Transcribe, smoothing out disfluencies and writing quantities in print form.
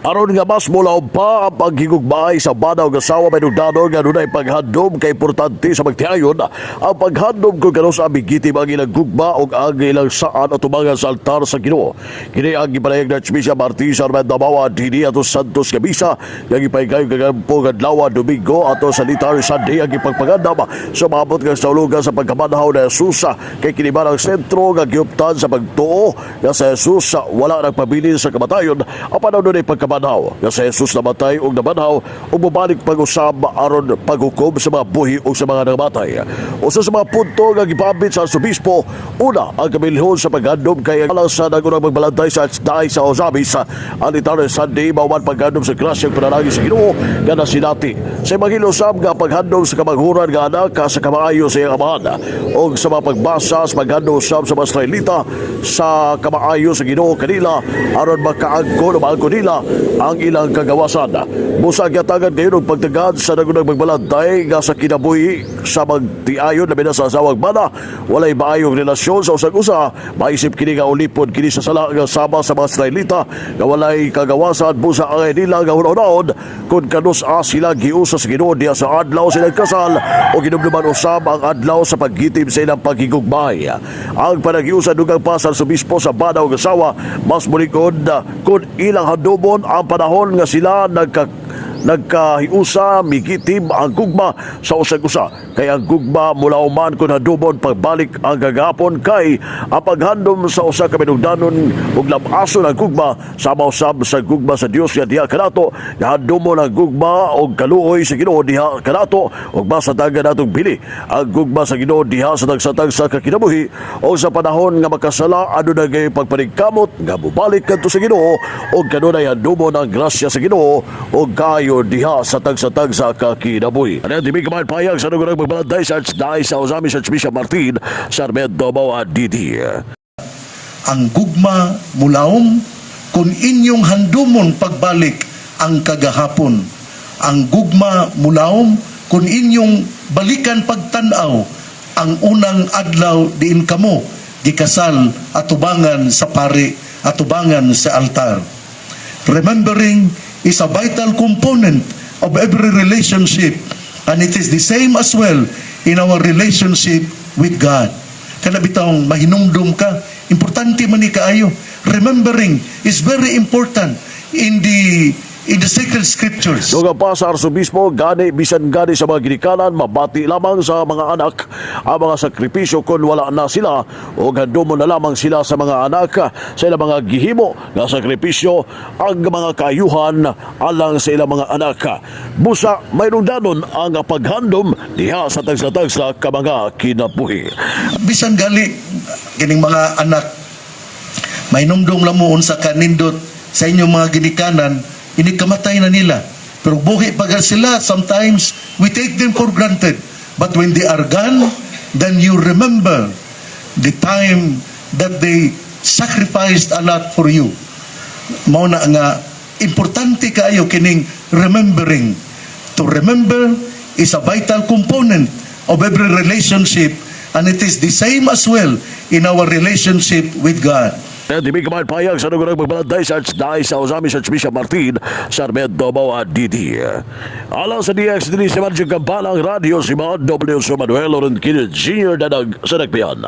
Aron nga mas mulaom pa ang paghigugmaay sa bana ug asawa, may hinungdanon nga dunay paghandom kay importante sa magtiayon. Ang paghandom kung kanus-a migitim ang ilang gugma ug ang ilang saad atubangan sa altar sa Ginoo. Kini ang gipanayag ng Archbishop Martin Sarmiento Mawa dinhi ato Santos nga misa nga gipahigayon kagahapon adlaw Domingo ato sa Laetare Sunday ang gipagpangandam sa maabot nga sa pagkabanhaw ni Jesus, kay kini man ang sentro nga gihuptan sa pagtuo nga sa Jesus wala nagpabilin sa kamatayon apan dunay pagkabanhaw, nga sa Jesus namatay ug nabanhaw ug mobalik pag-usab aron paghukom sa mga buhi ug sa mga namatay. Usa sa mga punto nga gipaambit sa Arsobispo, una, ang kabilihon sa paghandom kay alang sa nagunang magbalantay sa Archdiocese sa Ozamiz, ang Laetare Sunday mao man paghandom sa grasyang panalangin sa Ginoo nga nasinati. Sa Ebanghelyo usab nga paghandom sa kamanghuran nga anak sa kamaayo sa iyang amahan og sa mga pagbasa sa paghandom usab sa mga Israelita sa kamaayo sa Ginoo kanila aron makaangkon o maangkon nila ang ilang kagawasan. Busa gihatagan gayon og pagtagad sa nagunang magbalantay nga sa kinabuhi sa magtiayon, labi na sa asawag bana, walay maayong relasyon sa usag usa, maisip kini nga ulipon kini sa sala nga sama sa mga Israelita nga walay kagawasan. Busa angay nila nga hunahunaon kung kanus-a sila giusa sa Ginoo diha sa adlaw sila kasal o ginumduman usab ang adlaw sa paggitim sa ilang paghigugmay. Ang panaghiusa, dugang pa sa Arsobispo, sa bana ug asawa mas mulikod kung ilang handumon ang panahon nga sila nagkahiusa, migitim ang gugma sa usag-usa. Kay ang gugma mulaom man kung handumon pagbalik ang kagahapon, kay ang paghandom sa usa ka minungdanon ug lamason ang gugma sama usab sa gugma sa Dios nga diha kanato, nga handumon ang gugma og kaluoy sa Ginoo diha kanato ug basta taga natong bili ang gugma sa Ginoo diha sa tagsa-tagsa ka kinabuhi o sa panahon nga makasala, aduna gay pagpaningkamot nga mobalik kadto sa Ginoo ug kanunay handumon ang grasya sa Ginoo ug kayo diha sa tagsa-tagsa ka kinabuhi. Ano di kaman payag sa nagunang magbalantay sa Archdiocese sa Ozamiz, Archbishop Martin Sarmiento Mawa Didi. Ang gugma mulaom kung inyong handumon pagbalik ang kagahapon. Ang gugma mulaom kung inyong balikan pagtanaw ang unang adlaw diin kamo gikasal atubangan sa pari, atubangan sa altar. Remembering is a vital component of every relationship, and it is the same as well in our relationship with God. Kana bitawng mahinumdum ka, importante man ni kaayo. Remembering is very important in the sacred scriptures. Dugang pa sa Arsobispo, gani bisan gani sa mga ginikanan, mabati lamang sa mga anak ang mga sakripisyo kung wala na sila o handumon na lamang sila sa mga anak sa ilang mga gihimo nga sakripisyo ang mga kayuhan alang sa ilang mga anak. Busa may danon ang paghandom diha sa tagsa-tagsa ka mga kinabuhi. Bisan gali kining mga anak, mainumdum lang mo unsa kanindot sa inyong mga ginikanan ini kamatay na nila, pero buhi pa gani sila. Sometimes we take them for granted, but when they are gone, then you remember the time that they sacrificed a lot for you. Mao na nga importante kaayo kining remembering. To remember is a vital component of every relationship, and it is the same as well in our relationship with God. Di kaman payag sa nagunang magbalantay sa Archdiocese sa Ozamiz, Archbishop Martin Sarmiento Mawa Didi. Alang sa DX dinhi sa Radyo Kampana, ang radyo si Mga W. Manuel Orenquino Jr. Danag sa Nagpian.